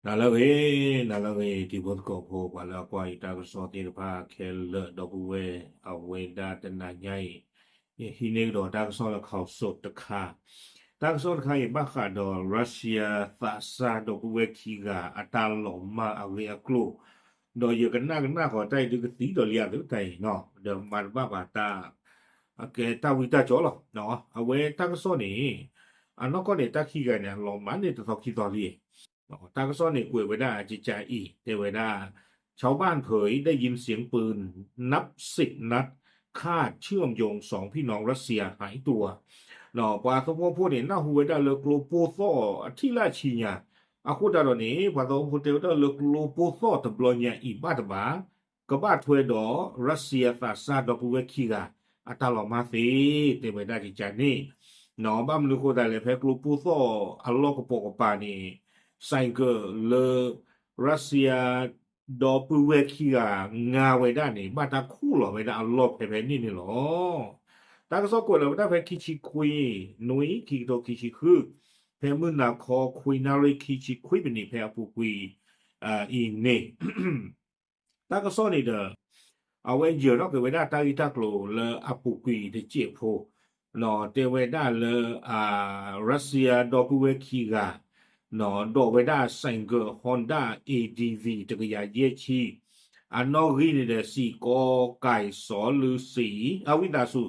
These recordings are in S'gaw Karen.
နၤလၢအဂ့ၤ, နၤလၢအဂ့ၤ တံၤဖိသကိးဖိ ပှၤလၢအကွၢ်ယတၢ်ကစီၣ်သ့ၣ်တဖၣ်ခဲလၢာ် ဒီပုၢ်ဝဲၢ် အဝဲဒၣ်တနၤညါအံၤ ယဟံးန့ၢ်ကဒီးတၢ်ကစီၣ်လၢခီၣ်စိးတခါ, တၢ်ကစီၣ်တခါအံၤ ဘၣ်ဃးဒီး Russia သးစၢ်ဒီပုၢ်ဝဲၢ်ခံဂၤ အတၢ်လီၤမၢ်အဂ့ၢ်အကျိၤ, ဒီးယကနၣ်ကနၣ်ဃီၤတၢ်အံၤဒုးကသံဒီးလံအသုတၢ်အံၤနီၤ ဒီးမၤတဘၣ်ဘၣ်တၢ် ကဲတၢ်ဝံတၢ်ကၠီလီၤ. အဝဲတၢ်ကစီၣ်န့ၣ် အနီၢ်ကီၢ်န့ၣ် တၢ်ခံဂၤန့ၣ် အလီၤမၢ်န့ၢ်တသီခံသီလံ. တၢ်ကစီၣ်န့ၣ် ကွဲးဝဲဒၣ်ကကအံၤ တဲဝဲဒၣ် ชาวบ้านเผยได้ยินเสียงปืนนับสิบนัด คาดเชื่อมโยงสองพี่น้องรัสเซียหายตัว ပှၤသဝီဖိန့ၣ် နၢ်ဟူဝဲဒၣ်လၢကျိပိၢ်သီၣ်အထံၣ်လၢအဆံညါ, အဃိသတးဒီးန့ၣ် ပှၤသဝီဖိတဲဝဲဒၣ်လၢကျိပိၢ်သီၣ်တဘျီညါအံၤဘၣ်တဘၣ် ကဘၣ်ထွဲဒီး Russia သးစၢ်ဒီပုၢ်ဝဲၢ်ခံဂၤ အတၢ်လီၤမၢ်သ့ တဲဝဲဒၣ်ကကန့ၣ်, ဘၣ်မနုၤဃိသတးလဲၣ် ဖဲကျိပိၢ်သီၣ်အလီၢ်ကပိာ်ကပၤန့ၣ် ဆိုင်ကယ်လၢ Russia ဒီပုၢ်ဝဲၢ်ခံဂၤ ငါဝဲဒၣ်န့ၣ် ဘၣ်တၢ်ခူၣ်လီၤဝဲဒၣ်အလီၢ်ဖဲဖဲန့ၣ်န့ၣ်လီၤ. တၢ်ကစီၣ်ကွဲးလီၤဝဲဒၣ်ဖဲခံဆံခွံ နွံ ခံကထိခံဆံဃု, ဖဲမုၢ်နၤခီခွံနၣ်ရံၣ်ခံဆံခွံမံးနံး ဖဲအပူၤကွံာ်အံၤန့ၣ် တၢ်ကစီၣ်န့ၣ်ဒီး အဝဲယၢၤထီၣ်က့ၤဝဲဒၣ်တၢ်ဂ့ၢ်တၢ်ကျိၤလၢအပူၤကွံာ်တစဲးဖိ, တဲဝဲဒၣ်လၢ Russia ဒီပုၢ်ဝဲၢ်ခံဂၤ ဒိးဝဲဒၣ်ဆိုင်ကယ် Honda A D V တကယၤယဲၢ်ဆံ, အနီၣ်ဂံၢ်န့ၣ်ဒီး စံာ်ကီကၤစီၤလုစံ, အဝံသးစူၤ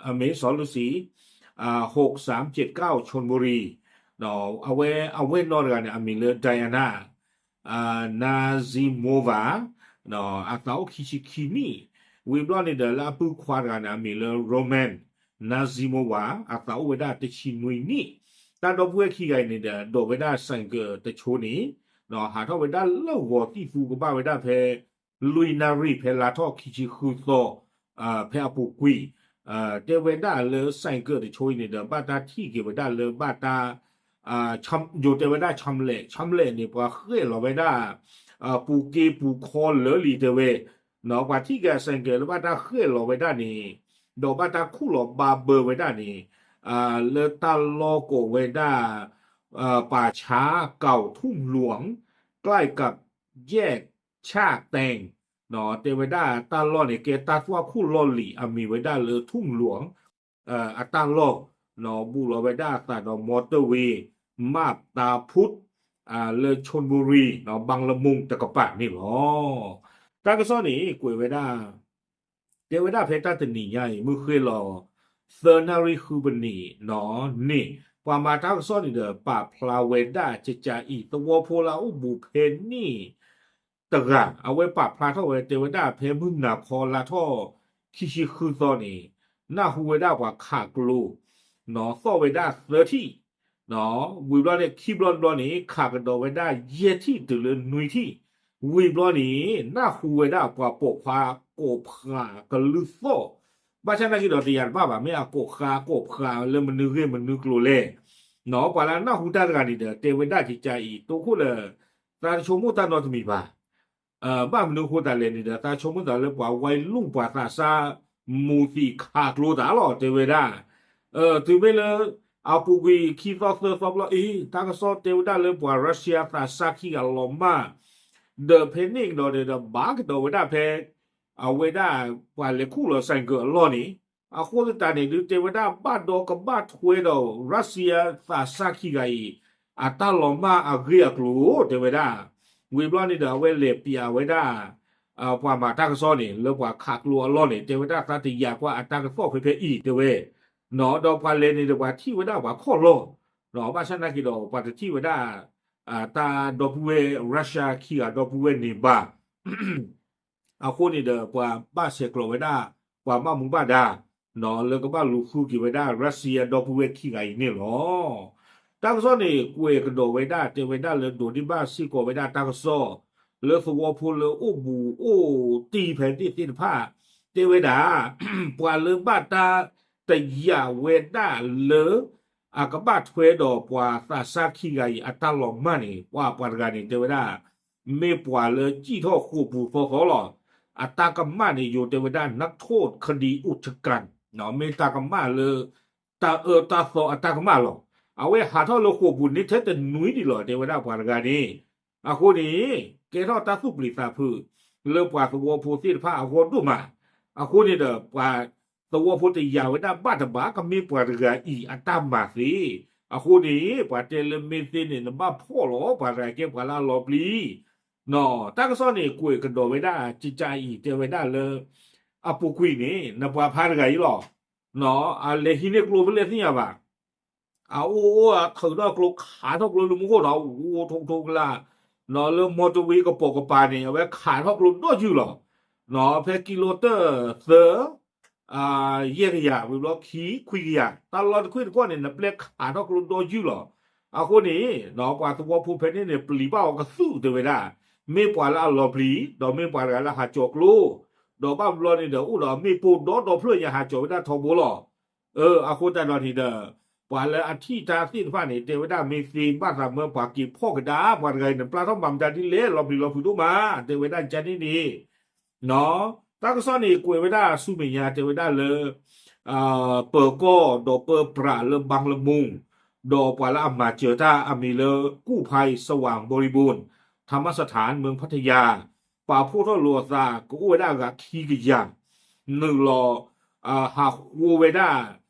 အမ့ၢ်စီၤလုစံ หกสามเจ็ดเก้า ชลบุรี, အဝဲ အဝဲၢ်နီၢ်တဂၤန့ၣ် အမံၤလၢ Diana Nazimova, အသးအိၣ်ခံဆံခံနံၣ်, ဝံၤဘျီန့ၣ်ဒီး လၢအပုၢ်ခွါတဂၤန့ၣ် အမံၤလၢ Roman Nazimova, အသးအိၣ်ဝဲဒၣ်တဆံနွံနံၣ်, တၢ်ဒီပုၢ်ဝဲၢ်ခံဂၤအံၤန့ၣ်ဒီး ဒိးဝဲဒၣ်ဆိုင်ကယ်တဆိန့ၣ် ဟးထီၣ်ဝဲဒၣ်လၢဂီၤသံၣ်သူကဘၣ်ဝဲဒၣ်ဖဲ လွံၢ်နၣ်ရံၣ် ဖဲလါထီၣ်ခံဆံဃုသီ ဖဲအပူၤကွံာ်, တဲဝဲဒၣ်လၢဆိုင်ကယ်တဆိအံၤန့ၣ်ဒီး ဘၣ်တၢ်ထံၣ်က့ၤဝဲဒၣ်လၢဘၣ်တၢ် ယိၤတဲဝဲဒၣ် ชำแหละ ชำแหละ န့ၣ် ပှၤဃဲၣ်လီၤဝဲဒၣ် ပူၤက့ပူၤခီလၢာ်လံတဲဝဲ, ပှၤထံၣ်က့ၤဆိုင်ကယ်လၢဘၣ်တၢ်ဃဲၣ်လီၤဝဲဒၣ်န့ၣ်, ဒီးဘၣ်တၢ်ခူၣ်လီၤဘၣ်ဘၢဝဲဒၣ်န့ၣ်, လၢတၢ်လီၢ်ကိးဝဲဒၣ် ပၤဆါကီး ทุ่งหลวง ใกล้กับแยกชากแตง တဲဝဲဒၣ်တၢ်လီၢ်န့ၣ် ကဲတၢ်သွၣ်ခိၣ်လီၢ်လံၤ အမံၤဝဲဒၣ်လၢ ทุ่งหลวง အတၢ်လီၢ်, ဘူးလီၤဝဲဒၣ်အသးဒီး မီတၢ်ဝ့ၤ มาบตาพุธ လၢ ชลบุรี บางละมุง တကပၤန့ၣ်လီၤ. တၢ်ကစီၣ်န့ၣ် ကွဲးဝဲဒၣ် တဲဝဲဒၣ်ဖဲတၢ်တနံၤညါအံၤ မုၢ်ဃ့ၢ်လီၤ သၢနၣ်ရံၣ်ဃုပနံးန့ၣ်, ပှၤမၤတၢ်ကစီၣ်န့ၣ်ဒီး ပာ်ဖျါဝဲဒၣ်ကကအံၤ သဝီဖိလၢအအိၣ်ဘူးဖဲန့ၣ် တဂၤ အဝဲပာ်ဖျါထီၣ်ဝဲ တဲဝဲဒၣ်ဖဲမုၢ်နၤခီလါထီၣ်ခံဆံဃုသီန့ၣ် နၢ်ဟူဝဲဒၣ်ပှၤခးကျိ သီၣ်ဝဲဒၣ်သၢထံၣ်, ဝံၤဘျီန့ၣ် ခံဘျီတဘျီန့ၣ် ခးကဒီးဝဲဒၣ်ယဲၢ်ထံၣ်တုၤလၢနွံထံၣ်, ဝံၤဘျီန့ၣ် နၢ်ဟူဝဲဒၣ်ပှၤပိာ်ခွါကိးဖှးကလုၢ်သီၣ်, ဘၣ်ဆၣ်နာ်က့ဒီးတယၤတဘၣ်ဘၣ် မ့ၢ်အကိးဃါကိးဖှးလၢမနုၤဂ့ၢ်မနုၤကျိၤလဲၣ်, ပှၤလၢနၢ်ဟူတၢ်တဂၤန့ၣ်ဒီး တဲဝဲဒၣ်ကကအံၤ တိခိၣ်လၢ သးတဆိကမိၣ်တၢ်နီတမံၤဘၣ် ဘၣ်မနုၤဃိသတးလဲၣ်န့ၣ်ဒီး သးဆိကမိၣ်သးလၢပှၤဝဲလူၢ်ပှၤသးစၢ် မူၤသံးခးကျိတၢ်လီၤ တဲဝဲဒၣ်, တုၤမ့ၢ်လၢ အပူၤကွံာ်ခံသီသၢသီဘျီအံၤ တၢ်ကစီၣ်တဲဝဲဒၣ်လၢပှၤ Russia သးစၢ်ခံဂၤလီၤမၢ်, ဒီးဖဲန့ၣ်ကဒီးဒီး ဘၣ်ကဒီးဝဲဒၣ်ဖဲ အဝဲဒၣ် ပှၤလဲၤခူၣ်လီၤဆိုင်ကယ်အလီၢ်န့ၣ်, အဃိသတးန့ၣ် ဒုးတဲဝဲဒၣ်ဘၣ်ဒီးကဘၣ်ထွဲဒီး Russia သးစၢ်ခံဂၤအံၤ အတၢ်လီၤမၢ်အဂ့ၢ်အကျိၤ တဲဝဲဒၣ်, ဝံၤဘျီန့ၣ်ဒီး အဝဲလဲၤပျးဝဲဒၣ် ပှၤမၤတၢ်ကစီၣ်န့ၣ် လၢပှၤခးကျိအလီၢ်န့ၣ် တဲဝဲဒၣ်သးတယာ်ကွၢ်အတၢ်ကစီၣ်ဖဲဖဲအံၤတဲဝဲ, ဒီးပှၤလဲၤန့ၣ်ဒီးပှၤထံၣ်ဝဲဒၣ်ပှၤခီၣ်လီၢ်, ဘၣ်ဆၣ်နာ်က့ဒီး ပှၤတထံၣ်ဝဲဒၣ် တၢ်ဒီပုၢ်ဝဲၢ် Russia ခံဂၤဒီပုၢ်ဝဲၢ်န့ၣ်ဘၣ် အဃိန့ၣ်ဒီး ပှၤဘၣ်ဆဲးကျိးဝဲဒၣ် ပှၤဘၣ်မူဘၣ်ဒါ လၢကဘၣ်လူၤဃုက့ၤဝဲဒၣ် Russia ဒီပုၢ်ဝဲၢ်ခံဂၤအံၤန့ၣ်လီၤ. တၢ်ကစီၣ်န့ၣ် ကွဲးကဒီးဝဲဒၣ် တဲဝဲဒၣ်လၢဒိးန့ၢ်ဘၣ်စ့ၢ်ကီးဝဲဒၣ်တၢ်ကစီၣ် လၢသဝီဖိလၢအိၣ်ဘူးအိၣ်တံၢ်ဖဲန့ၣ်သ့ၣ်တဖၣ် တဲဝဲဒၣ် ပှၤလၢဘၣ်တၢ်တယာ်ဝဲဒၣ်လၢ အကဘၣ်ထွဲဒီးပှၤသးစၢ်ခံဂၤအံၤအတၢ်လီၤမၢ်န့ၣ် ပှၤပှၤတဂၤန့ၣ် တဲဝဲဒၣ် မ့ၢ်ပှၤလၢစံၣ်ထီၣ်ဃိာ်ပူၤသီသီလီၤ. အတၢ်ကမၣ်န့ၣ် ယိၤတဲဝဲဒၣ် นักโทษคดีอุกชะกัน မ့ၢ်တၢ်ကမၣ်လၢ တၢ်အၢတၢ်သီအတၢ်ကမၣ်လီၤ. အဝဲဟးထီၣ်လၢဃိာ်ပူၤန့ၣ်ထဲတနွံဒံးလီၤ တဲဝဲဒၣ်ပှၤတဂၤန့ၣ်. အဃိန့ၣ် ကဲထီၣ်တၢ်သူၣ်ပျံၤသးဖုး လၢပှၤသဝီဖိသ့ၣ်တဖၣ်အဂီၢ်ဒိၣ်မး. အဃိန့ၣ်ဒီး ပှၤသဝီဖိတယာ်ဝဲဒၣ်ဘၣ်တဘၣ် ကမ့ၢ်ပှၤတဂၤအံၤအတၢ်မၤသ့. အဃိန့ၣ် ပှၤတဲလၢမ့ၢ်သ့န့ၣ် နဘၣ်ဖီၣ်လီၤ ပှၤတဂၤကဲပှၤလၢအလီၤပျံၤ တၢ်ကစီၣ်န့ၣ် ကွဲးကဒီးဝဲဒၣ် ကကးအံၤ တဲဝဲဒၣ်လၢ အပူၤကွံာ်န့ၣ် နပှၤဖါတဂၤအံၤလီၤ. အလဲၤဟံးန့ၢ်ကျိဖဲလဲၣ်သ့ၣ်ညါဘၣ်. အအိၣ်အိၣ်အထုးထီၣ်ကျိခးထီၣ်ကျိလၢမူခိၣ်နီၤ အိၣ်ထိၣ်ထိၣ်ကလာ် လၢမီတဝ့ကပိာ်ကပၤန့ၣ် အဝဲခးထီၣ်ကျိဒီးယုၢ်လီၤ. ဖဲကံလိတၢၢ်သၢ ယဲၢ်ကယၤ ဝံၤဘျီခံ ခွံကယၤ တၢ်လီၢ်တခွ့ၣ်တခီၣ်န့ၣ် နပျဲခးထီၣ်ကျိဒီးယုၢ်လီၤ. အဃိန့ၣ် ပှၤသဝီဖိဖဲန့ၣ်န့ၣ် ပျံၤဘၣ်အီၤကသူၣ်တဲဝဲဒၣ်, မ့ၢ်ပှၤလၢအလီၤပျံၤ ဒီးမ့ၢ်ပှၤတဂၤလၢဟးကၠီၤကျိ, ဒီးဘၣ်ဘျီန့ၣ်ဒီး အိၣ်ဒီးမ့ၣ်ပိၢ်ဒီဒီဖျၢၣ်ညါဟးကၠီၤဝဲဒၣ်ထီဘိလီၤ. အဃိသတးဒီးန့ၣ်ဒီး ပှၤလၢအထံၣ်တၢ်သ့ၣ်တဖၣ်န့ၣ် တဲဝဲဒၣ်မ့ၢ်သ့ဘၣ်သးမၢပှၤက့ၤဖီၣ်ကဒါ ပှၤတဂၤအံၤန့ၣ် ပျၢ်ထီၣ်မၤမတၤဒ်လဲၣ် လီၤပျံၤလီၤဖုးဒိၣ်မး တဲဝဲဒၣ်ကန့ၣ်န့ၣ် တၢ်ကစီၣ်န့ၣ် ကွဲးဝဲဒၣ်ဆူမဲာ်ညါ တဲဝဲဒၣ်လၢ ပၢၤကီၢ်ဒီးပၢပြးလၢဘၣ်လမူ ဒီးပှၤလၢအမၤစၢၤတၢ်အမံၤလၢ ကူၣ်ဖါအံၤ စဝၤဘီရံဘိၣ် ထါမၢ်စထၢၣ် မၢဖါတယၤ ပာ်ဖှိၣ်ထီၣ်လိာ်အသး ကအိၣ်ဝဲဒၣ်အဂၤခံကယၤ နုာ်လီၤ ဟးဃိဝဲဒၣ်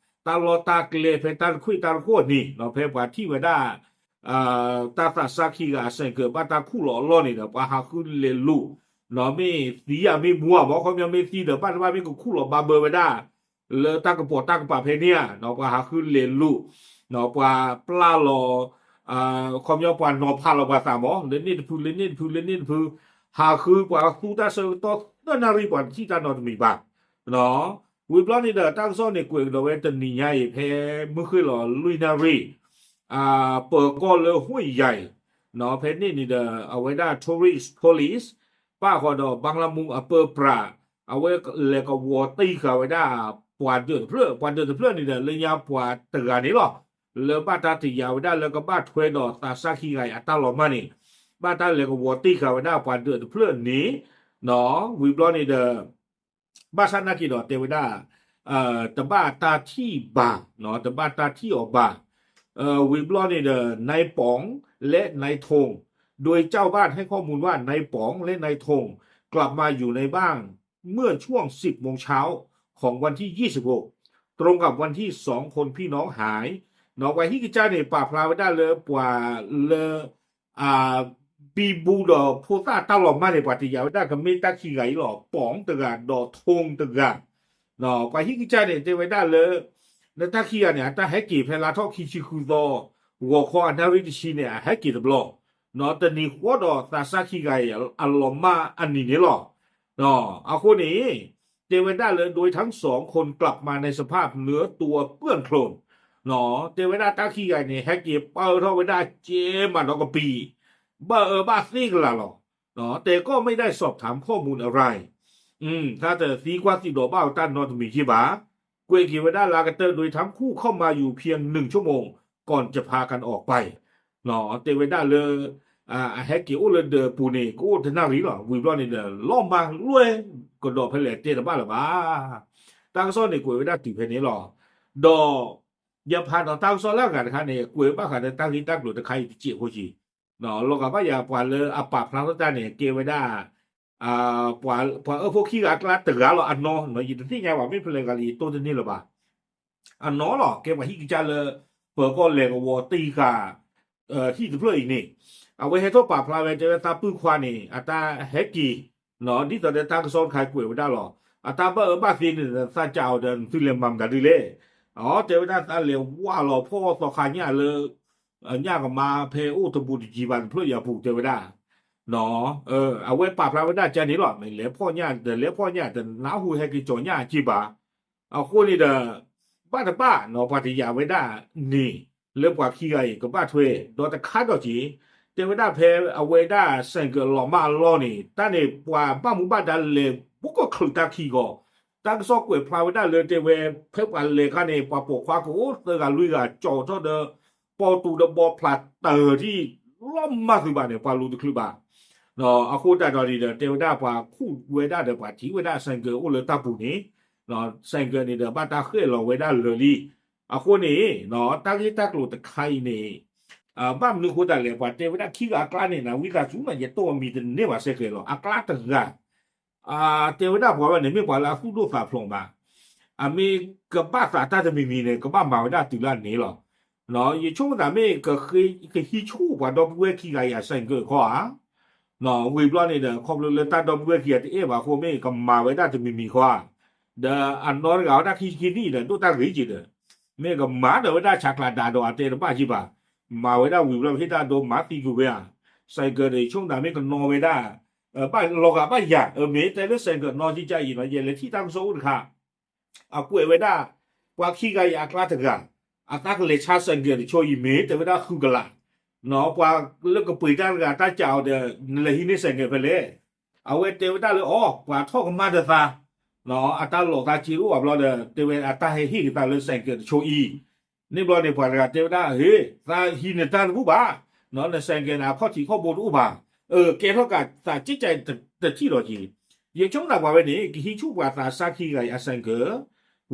တၢ်လီၢ်တၢ်ကျဲဖဲတၢ်တခွ့ၣ်တၢ်တဃီၣ်န့ၣ် ဖဲပှၤထံၣ်ဝဲဒၣ် တၢ်သးစၢ်ခံဂၤအစဲးကၢးဘၣ်တၢ်ခူၣ်လီၤအလီၢ်န့ၣ်ဒီး ပှၤဟးဃုလဲၤလိာ် မ့ၢ်သံဧါမ့ၢ်မူဧါ မ့ၢ်ခီပညီမ့ၢ်သံဒီး ဘၣ်တဘၣ်မ့ၢ်ကခူၣ်လီၤဘၣ်ဘၢဝဲဒၣ် လၢတၢ်ကပိာ်တၢ်ကပၤဖဲန့ၣ်ဧါ ပှၤဟးဃုလဲၤလိာ် ပှၤပျၢ်လီၤ ခီပညီပှၤနီၤဖးလီၤပှၤသးမး လၢန့ၣ်တဖုလၢန့ၣ်တဖု လၢန့ၣ်တဖု ဟးဃုပှၤသူတၢ်ဆၢကတီၢ်သၢနၣ်ရံၣ် ပှၤတထံၣ်တၢ်နီတမံၤဘၣ်. ဝံၤဘျီန့ၣ်ဒီး တၢ်ကစီၣ်န့ၣ် ကွဲးကဒီးဝဲတနံၤညါအံၤ ဖဲမုၢ်ဃ့ၢ်လီၤလွံၢ်နၣ်ရံၣ် ပၢၤကီၢ်လၢဟူၣ်ယၤအံၤ ဖဲန့ၣ်န့ၣ်ဒီး အဝဲဒၣ် Tourist Police ပၣ်ဃီဒီး ဘၣ်လမူအပၢပြး အဝဲလဲၤကဝီၤတံၢ်ဃာ်ဝဲဒၣ် ပှၤဒၢးတဖျၢၣ် ပှၤဒၢးတဖျၢၣ်န့ၣ်ဒီး လၢညါပှၤတဂၤန့ၣ်လီၤ. လၢဘၣ်တၢ်တယာ်ဝဲဒၣ်လၢကဘၣ်ထွဲဒီးသးစၢ်ခံဂၤအံၤအတၢ်လီၤမၢ်န့ၣ် ဘၣ်တၢ်လဲၤကဝီၤတံၢ်ဃာ်ဝဲဒၣ်ပှၤဒၢးတဖျၢၣ်န့ၣ် ဝံၤဘျီန့ၣ်ဒီး ဘၣ်ဆၣ်နာ်က့ၤဒီးတဲဝဲဒၣ် တဘၣ်တၢ်ထံၣ်ဘၣ်, တဘၣ်တၢ်ထံၣ်အီၤဘၣ်. ဝံၤဘျီန့ၣ်ဒီး นายป๋อง และนายธง โดยเจ้าบ้านให้ข้อมูลว่านายป๋องและนายธงกลับมาอยู่ในบ้านเมื่อช่วงสิบโมงเช้าของวันที่ยี่สิบหก ตรงกับวันที่สองคนพี่น้องหาย နီၢ်ပှၤဟံၣ်ကစၢ်န့ၣ် ပာ်ဖျါဝဲဒၣ်လၢပှၤလၢ ဘံဘူဒီးဖိသၣ်တၢ်လီၤမၢ်န့ၣ် ပှၤတယာ်ဝဲဒၣ်ကမ့ၢ်တၢ်ခံဂၤအံၤလီၤ ပီၣ်တဂၤဒီးထိၣ်တဂၤ ပှၤဟံၣ်ကစၢ်န့ၣ် တဲဝဲဒၣ်လၢ လၢတၢ်ခံဂၤန့ၣ် အတၢ်ဟဲက့ၤဖဲလါထီၣ်ခံဆံဃုသီ ဂီၤခီအနၣ်ရံၣ်တဆံန့ၣ် အဟဲက့ၤတဘျီ တနံၤဃီဒီးသးစၢ်ခံဂၤအံၤအလီၤမၢ်အနံၤန့ၣ်လီၤ. အဃိန့ၣ် တဲဝဲဒၣ်လၢ โดยทั้งสองคนกลับมาในสภาพเนื้อตัวเปื้อนโคลน တဲဝဲဒၣ်တၢ်ခံဂၤန့ၣ် ဟဲက့ၤပၢၢ်ထီၣ်ဝဲဒၣ်ကဲမးဒီးကပံာ် ဘၣ်အၢဘၣ်သီကလာ်လီၤ. แต่ก็ไม่ได้สอบถามข้อมูลอะไร တၢ်တသံကွၢ်သံဒိးဘၣ်အတၢ်နီတမံၤယ့ၢ်ဘၣ်. ကွဲးက့ၤဝဲဒၣ်လၢအကတၢၢ် โดยทั้งคู่เข้ามาอยู่เพียงหนึ่งชั่วโมงก่อนจะพากันออกไป တဲဝဲဒၣ်လၢ အဟဲက့ၤအိၣ်လၢဒၢးပူၤန့ၣ် ကအိၣ်တနၣ်ရံၣ်လီၤ. ဝံၤဘျီန့ၣ်ဒီး လီၤမၢ်လွဲၢ်ကဒီးဖဲလဲၣ်တဲတဘၣ်လၢၤဘၣ်. တၢ်ကစီၣ်န့ၣ်ကွဲးဝဲဒၣ်တုၤဖဲန့ၣ်လီၤ. ဒီး ယဖးဒီးတၢ်ကစီၣ်လၢအဂၤတခါန့ၣ် ကွဲးဘၣ်ဃးဒီးတၢ်ဂ့ၢ်တၢ်ကျိၤတခါအံၤတစဲးဖိက့ၤ လီၤဂာ်ဘၣ်ယၤပှၤလၢအပာ်ဖျါထီၣ်တၢ်န့ၣ် ကဲဝဲဒၣ် ပှၤအၢဖိခံဂၤအကျါတဂၤလီၤ အနီၢ် ယတသ့ၣ်ညါဘၣ် မ့ၢ်ဖဲလဲၣ်ဂၤလၢယတိၢ်တန့ၢ်လၢၤဘၣ်. အနီၢ်လီၤ ကဲပှၤဟံၣ်ကစၢ်လၢ ပၢၤကီၢ်လဲၤကဝီၤတံၢ်ဃာ် ဟံၣ်တဖျၢၣ်အံၤန့ၣ် အဝဲဟဲထီၣ်ပာ်ဖျါဝဲ တဲဝဲသးပုၢ်ခွါန့ၣ် အတၢ်ဟဲက့ၤ ဒ်သိးဒီးတၢ်ကစီၣ်တခါကွဲးဝဲဒၣ်လီၤ. အတၢ်ဘၣ်အၢဘၣ်သီန့ၣ် သးကးအီၤဒီး နသုလဲၤမၤမတၤဒ်လဲၣ်. အတဲဝဲဒၣ်သးလဲၤဝၢ်လီၤဖီၣ်သီခါညၣ်လၢ ညၣ်ကမါဖဲအိၣ်တဘူးတယံၤဘၣ်တဖျၢၣ်ယၤပူၤတဲဝဲဒၣ် အဝဲပာ်ဖျါဝဲဒၣ်ကန့ၣ်လီၤ. မ့ၢ်လဲၤဖီၣ်ညၣ် တလဲၤဖီၣ်ညၣ် တနၢ်ဟူဟဲက့ၤကၠီၤညၣ်အက့ၢ်ဘၣ်. အဃိန့ၣ်ဒီး ဘၣ်တဘၣ်နီၤ ပှၤတယာ်ဝဲဒၣ်န့ၣ် လၢပှၤခံဂၤအံၤကဘၣ်ထွဲ ဒီးတခါဒီးက့ၤ တဲဝဲဒၣ်ဖဲအဝဲဒၣ် ဆိုင်ကယ် အလီၤမၢ်အလီၢ်န့ၣ် တၢ်န့ၣ်ပှၤဘၣ်မူဘၣ်ဒါလဲၤဘူးကချုးတၢ်ခံဂီၤ တၢ်ကစီၣ်ကွဲးဖျါဝဲဒၣ်လၢတဲဝဲ ဖဲပှၤလဲၤခါန့ၣ် ပှၤပိာ်ခွါကအိၣ်သၢဂၤလွံၢ်ဂၤ ကၠီၤထီၣ်ဒီး ပိာ်တူာ်ဒီးဘီဖျးတၢၢ်ထံၣ် လီၤမၢ်သုဘၣ်န့ၣ် ပှၤလူၤတချုးဘၣ်. အဃိသတးဒီးန့ၣ်ဒီး တဲဝဲဒၣ်ပှၤခူၣ်ဝဲဒၣ်ဒီးပှၤထံၣ်ဝဲဒၣ် ဆိုင်ကယ် အိၣ်လၢတၢ်ပူၤန့ၣ် ဆိုင်ကယ် န့ၣ်ဒီးဘၣ်တၢ်ဃဲၣ်လီၤဝဲဒၣ်လၢာ်လံ. အဃိန့ၣ် တၢ်ဂ့ၢ်တၢ်ကျိၤတခါအံၤန့ၣ် ဘၣ်မနုၤအဃိသတးလဲၣ် ပှၤတဲဝဲဒၣ်ခံဂၤအကျါန့ၣ် နဝံသးစူၤမး ယတိၢ်အမံၤတန့ၢ်ဘၣ်စဲးကဲးလီၤ အကျါတဂၤ တဲဝဲဒၣ်ပှၤဝဲန့ၣ် မ့ၢ်ပှၤလၢအသူၣ်ဒိၣ်သးဖျိးဘၣ်, အမ့ၢ်ကဘၣ်သးတၢ်တမံၤမံၤန့ၣ် ကဘၣ်မၤဝဲဒၣ်တုၤလၢအန့ၣ်လီၤ. ယဆိကမိၣ်သးမ့ၢ် ကဟံးဆူၣ်ပှၤဒီပုၢ်ဝဲၢ်ခံဂၤအံၤအဆိုင်ကယ်ခီဧါ, ဝံၤဘျီန့ၣ်ဒီး ခီဖျိလၢတၢ်ဒီပုၢ်ဝဲၢ်ခံဂၤတအဲၣ်ဘၣ်အဃိ မ့ၢ်ကမၤဝဲဒၣ်တမံၤမံၤခီဧါ, ဒီးအနီၢ်တဂၤဝဲဒၣ်ခံဆံခံနံၣ်ဒီး ဒိၣ်တၢ်ဂ့ၤက့ၤဒီး မ့ၢ်ကမၤဒီးဝဲဒၣ်ဆးကျးဒးဒီးအတဲတဘၣ်က့ၤဘၣ်, မၤဝဲဒၣ်ဝံၤဘျီ ဟ့ၣ်တၢ်ဒိမၤသံကွံာ်ဝဲဧါ, ဆိုင်ကယ်န့ၣ် ယဆိကမိၣ်သးမ့ၢ်ကနီၣ်ဝဲဒၣ် ဘၣ်လီၤဂာ်ဘၣ်ယၤ မ့ၢ်တဲလၢဆိုင်ကယ်နီၣ်ကကါအံၤနီၤ ယလဲၤထံၣ်တၢ်ကစီၣ်အိၣ်တခါ အကွဲးဝဲဒၣ် ပှၤခံဂၤအံၤအကျါတဂၤ အသးကလဲၤဆါဆိုင်ကယ်တဆိအံၤ မ့ၢ်တဲဝဲဒၣ်ဃုကလး, ပှၤလၢကပှ့ၤတၢ်တဂၤတၢ်ကးအီၤဒီး နလဲၤဟံးန့ၢ်ဆိုင်ကယ်ဖဲလဲၣ်, အဝဲတဲဝဲဒၣ်လၢအီၤ ပှၤထီၣ်ကမၣ်ဒီးသး အတၢ်လီၤသးက့တအိၣ်ဘၣ်ဘျီဒီး တဲဝဲအတၢ်ဟဲဟ့ၣ်က့ၤသးလၢဆိုင်ကယ်တဆိအံၤ, န့ၣ်ဘျီန့ၣ် ပှၤတဂၤတဲဝဲဒၣ် ဟ့ၣ် သးဟံးနတၢ်တဘူၣ်ဘၣ်, နဆိုင်ကယ်န့ၣ် အခီၣ်ထံးခီၣ်ဘိတအိၣ်ဘၣ်, ကဲထီၣ်ကးသးကဲကဲတထံၣ်လီၤက့ၤ, ယဆိကမိၣ်သးပှၤဝဲန့ၣ် ကဟံးဆူၣ်ပှၤသးစၢ်ခံဂၤအံၤအဆိုင်ကယ်,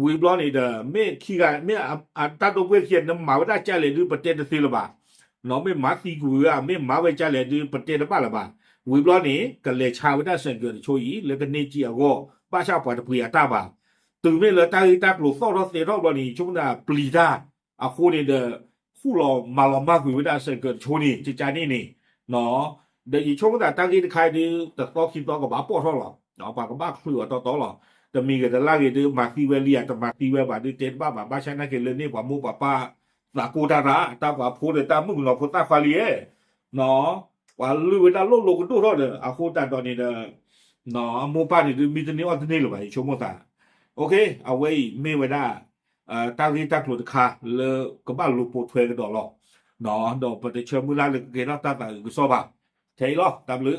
ဝံၤဘျီန့ၣ်ဒီး မ့ၢ်ခံဂၤ မ့ၢ်အတၢ်ဒီပုၢ်ဝဲၢ်ခံဂၤ နမၤဝဲဒၣ်ကလဲၣ်ဒုး ပတဲတသ့လၢၤဘၣ်, မ့ၢ်မၤသံကွံာ်ဝဲဧါ မ့ၢ်မၤဝဲကလဲၣ်ဒုး ပတဲတဘၣ်လၢၤဘၣ်, ဝံၤဘျီန့ၣ် ကလဲၤဆါဝဲဒၣ်ဆိုင်ကယ်တဆိအံၤ လၢကန့ၢ်စ့အဂီၢ် ဘၣ်ဆၣ်ပှၤတပှ့ၤအတၢ်ဘၣ်, တုၤမ့ၢ်လၢတၢ်ဂ့ၢ်တၢ်ကျိၤသီၣ်ထီၣ်သဲထီၣ်ဘျီန့ၣ် ယဆိကမိၣ်သးပျံၤတၢ်, အဃိန့ၣ်ဒီး ဃူလီၤမၤလီၤမၢ်ကွံာ်ဝဲဒၣ်ဆိုင်ကယ်တဆိန့ၣ် ကကါန့ၣ်န့ၣ်, ဒီးယဆိကမိၣ်သးတၢ်ဂ့ၢ်တခါအံၤဒုး တသီခံသီကဘၣ်ပီၣ်ထီၣ်လီၤ, ပှၤကဘၣ်ချုးအီၤတီတီလီၤ, တမံၤဂ့ၤတလၢ်ဂ့ၤဒုး မၤသံဝဲလံဧါ တမၤသံဝဲဘၣ်ဒုး တဲတဘၣ်ဘၣ်, ဘၣ်ဆၣ်နာ်က့ၤလၢန့ၣ် ပှၤမိၢ်ပှၤပၢ် သးကိၢ်တၢ်သး တၢ်ပှၤဖိဒီးတၢ်မုၣ်ကနီၤဖိသၣ်ခွါလံဧၢ ပှၤလုၢ်ဝဲဒၣ်လိၣ်လိၤကဒိၣ်ထီၣ်ဒီး အဃိသတးဒီးန့ၣ်ဒီး အမိၢ်ပၢ်န့ၣ်ဒုး မံတန့ၢ်အီၣ်တန့ၢ်လၢၤဘၣ် ယဆိကမိၣ်သး, အဝဲအံၤမ့ၢ်ဝဲဒၣ် တၢ်ဂ့ၢ်တၢ်ကျိၤတခါလၢကဘၣ်လူၤပိာ်ထွဲကဒီးလီၤ, ဒီးပတဆၢမုၢ်လၢ်လၢကကဲထီၣ်တၢ်သးအုးကစီၣ်ဘၣ်, ထဲအံၤလီၤ တၢ်ဘျုး